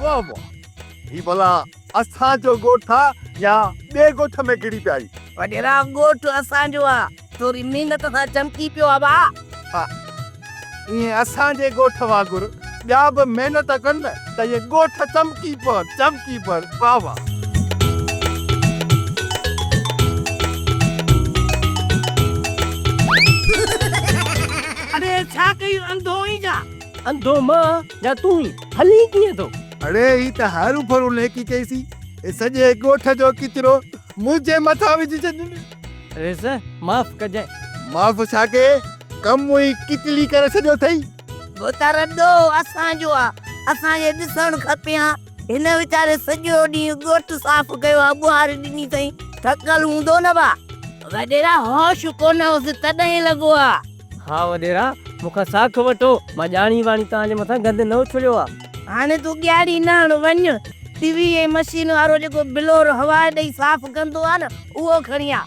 واهه واهه، هي ڀلا اسان جو ڳوٺ آ يا ٻئي ڳوٺ ۾ گهڙي پيا آهيون؟ وڏيرا ڳوٺ اسان جو آ، ٿوري محنت سان چمڪي پيو آ ڀاء. ها، ائين اسان جي ڳوٺ وانگر ٻيا به محنت ڪن ته ائين ڳوٺ چمڪي پون، چمڪي پون. واهه واهه. اڙي ڇا ڪيون انڌو آهين ڇا؟ انڌو مان يا تون ئي، هلين ڪيئن ٿو؟ اڙي هي ته هرو ڀرو نيڪي ڪئيسين، سڄي ڳوٺ جو ڪچرو منهنجي مٿان وجهي ڇڏين. ريس، معاف ڪجانء. معاف ڇا ڪئي، ڪم ئي ڪچلي ڪري ڇڏيو اٿئي. ڀوتار ڏوهه اسان جو آ، اسان کي ڏسڻ کپي ها. هن ويچاري سڄو ڏينهن ڳوٺ صاف ڪيو آ، ٻوهاري ڏني اٿئي، ٿڪل هوندو نه ڀاء. وڏيرا هوش ڪونه هوس تڏهن لڳو آ. ها وڏيرا، مون کان ساک وٺو، مان ڄاڻي واڻي توهان جي مٿان گند نه اڇليو آ. هاڻي تون ڳياڙي نه هڻ، وڃ ٽي وي ۽ مشين وارو جيڪو بلور هوا ڏئي صاف ڪندو آ نه، اهو کڻي آ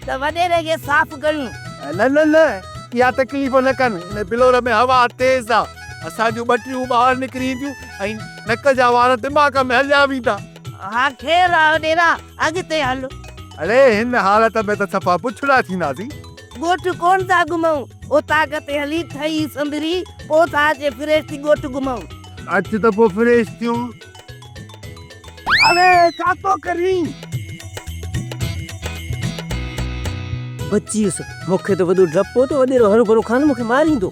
ته وڏيري کي صاف ڪريون. نه نه نه، اها تڪليف نه ڪن، ان بلور ۾ هوا تيز آ، اسان جون ٻٽيون ٻاهر نڪري اينديون ۽ نڪ جا وار دماغ ۾ هليا ويندا. ها خير آ وڏيرا، اڳتي هل. اڙي هن حالت ۾ ته صفا بڇڙا ٿينداسين. ڳوٺ ڪونه ٿا گهمون، اوطاق تي هلي ٺهي سنڀري پوء ٿا اچي فريش ٿي ڳوٺ گهمون. اچ ته پوء فريش ٿيون. اڙي ڇا ٿو ڪرين؟ بچي ويس، مون کي ته وڏو ڊپ هو ته وڏيرو هروڀرو خان مون کي ماريندو.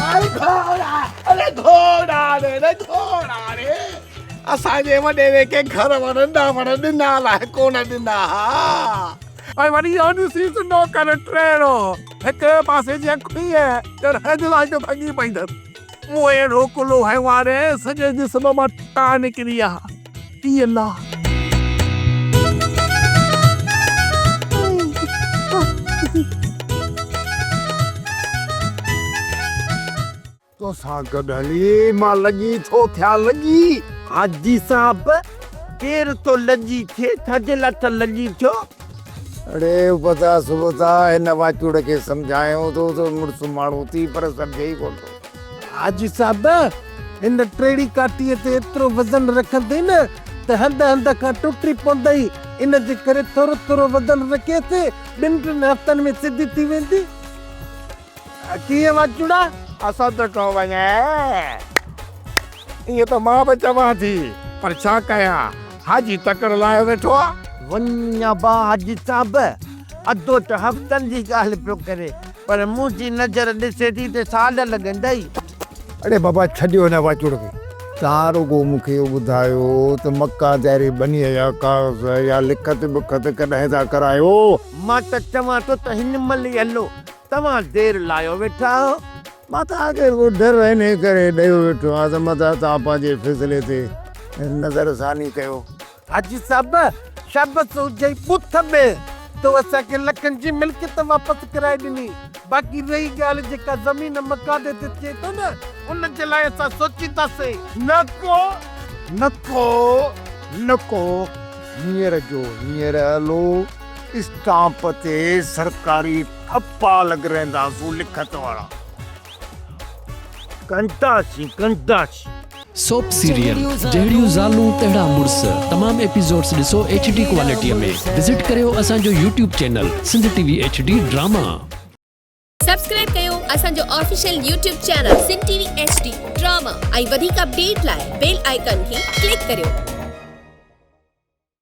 اڙي گهوڙا، اڙي گهوڙا ري، اڙي گهوڙا ري. اسان جي وڏيري کي گهر وارن ڏانوڻ ڏنا الائي ڪونه ڏنا ها. ۽ وري اهو ڏسيس نوڪر ٽيڙو هڪ پاسي جي اک هئي ڄڻ هيڊ لائيٽ ڀڳي پئي اٿس. مون اهڙو ڪلهو هنيو آ ري سڄي جسم مان ٽاهه نڪري آ. اي الله! توسان گڏ هلي مان لڄي ٿو ٿيان لڄي. حاجي صاحب ڪير ٿو لڄي ٿئي ڇا جي لاء ٿا لڄي ٿيو. اڙي ابتا سبتا هن واچوڙ کي سمجهايون ٿو ته مڙس ماڻهو ٿي پر سمجهي ئي ڪونه ٿو. حاجي صاحب هن ٽيڙي ڪاٺيء تي ايترو وزن رکندين نه ته هنڌ هنڌ کان ٽٽي پوندئي ان جي ڪري ٿورو ٿورو وزن رکيس ٻن ٽن هفتن ۾ سڌي ٿي ويندي. ڪيئن واچوڙا؟ اسان ته ڪو وڃي. ائين ته مان به چوان ٿي، پر ڇا ڪيان، حاجي تڪڙ لايو ويٺو آ. وڃ ابا حاجي صاحب، ادو ته هفتن جي ڳالهه پيو ڪري، پر منهنجي نظر ڏسي ٿي ته سال لڳندئي. اڙي بابا ڇڏيو هن واچوڙ کي. توهان رڳو مون کي اهو ٻڌايو ته مڪان دائري ٻنيء جا ڪاغذ يا لکت ٻکت ڪڏهن ٿا ڪرايو؟ مان ته چوان ٿو ته هن مهل ئي هلو، توهان دير لايو ويٺا آهيو. مان توهان کي رڳو ڊر انهيء ڪري ڏيو ويٺو آهيان ته متان توهان پنهنجي فيصلي تي نظر ثاني ڪيو. حاجي صاحب، شابس هجئي ٻوٿ ۾، تو اسان کي لکن جي ملڪيت واپس ڪرائي ڏني. باقي رهي ڳالهه جيڪا زمين مقادي تي ٿئي ٿو نه، ان جي لاء اسان سوچينداسين. نه ڪو، نه ڪو، نه ڪو، هينئر جو هينئر هلو. اسٽامپ تي سرڪاري ٺپا لڳرائينداسون لکت وارا. ڪنداسين ڪنداسين. سوپ سيريل جهڙيون زالون تهڙا مڙس تمام ايپيسوڊس ڏسو ايڇ ڊي ڪوالٽي ۾ وزٽ ڪريو اسان جو YouTube channel Sindh T V H D drama. Subscribe ڪيو اسان جو official YouTube channel Sindh T V H D drama ۽ وڌيڪ اپڊيٽ لاء بيل آئيڪان کي ڪلڪ ڪريو.